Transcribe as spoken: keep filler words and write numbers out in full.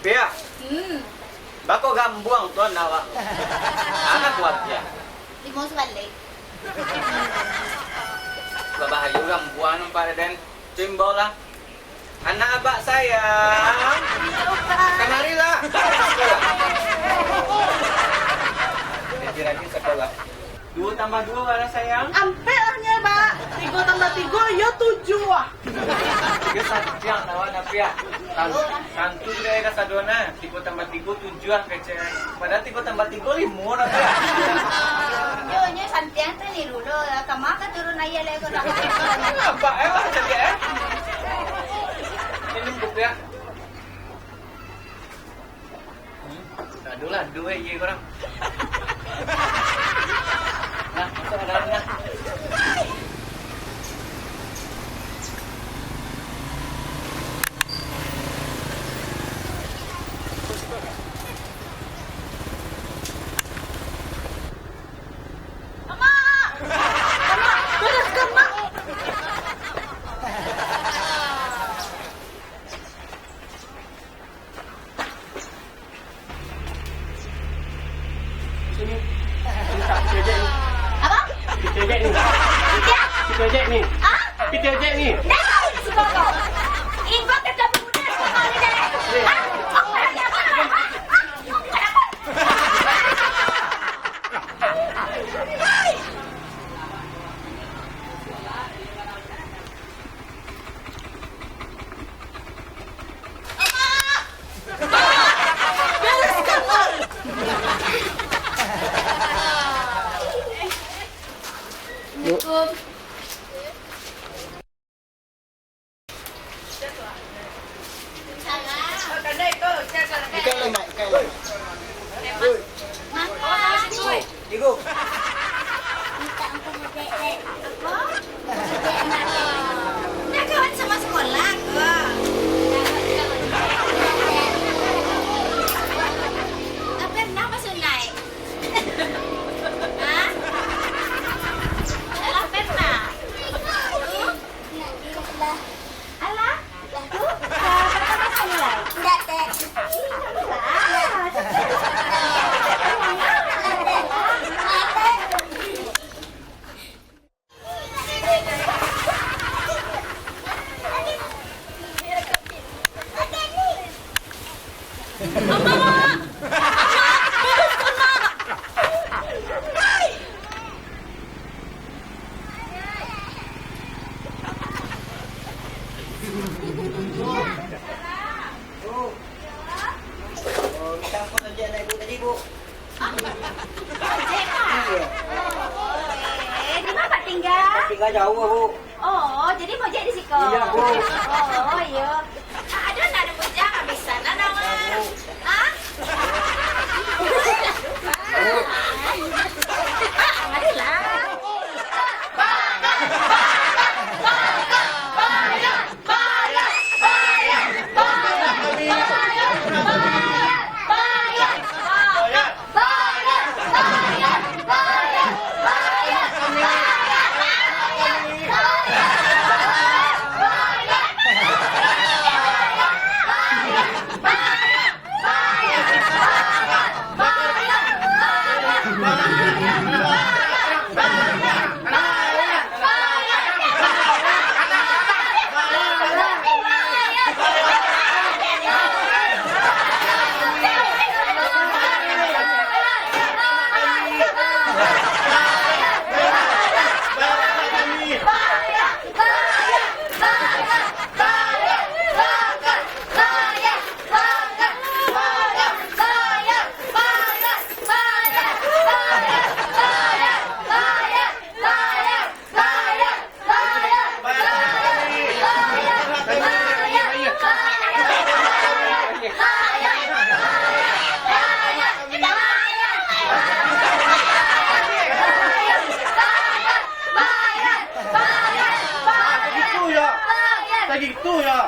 Piah. Hmm. Bako gambuang tu awak. Anak kuat, Piah. Limo sabalik. Babahayo gambuang nampak den. Timbaulah. Anak abak sayang. Kamarilah. Lagi-lagi sakolah. Duo tambah duo bara, sayang? Ampek lah nyo, Bak. Tigo tambah tigo, iyo tujuah. Tigo santiang lawan api, ah. Tan-, tantu dek kasadonyo. Tigo tambah tigo, tujuah, kecek. Padahal tigo tambah tigo, limo, nah, Piah. Yo, nyo santiang tu ni dulu. Kama ka turun aia lai, ko dah. Nampak, eh, lah, cantik, eh. Minum kopi, ah. Hmm, aduh lah, aduh, eh, iya korang. Nah, masuk ka dalam, nah. Amak! Amak! Beraskan, Mak! Sini. Minta pitih ojek ni. Apa? Pitih ojek ni. Pitih? Pitih ojek ni. Ah? Pitih ojek ni. Dah, suka kau. Ibu tetap muda sekali deh. Ah? Ikan lemak, ikan lemak. Iko. Minta ampun, Dek, Dek. Apo? Ndak kawan samo sakolah ko. Ndak pernah masuak naiak. Hah? Ndak pernah. Alah, lah tu, ah, patah pasang lah. Indak, Tek. Ih, indak apalah. Amak! Amak! Bebaskan, Mak! Oh, minta ampun sajo anak ibu tadi, Bu. Hah? Ojek, Pak? Iyo. Oh, eh, di ma Apak tingga? Tingga jauah, Bu. Oh, jadi mojek di siko? Iyo, Bu. Oh, iyo. Aduh, nak ada bujang, habisan lah, Mak. Hah? Aduh lah. Sagitu yo.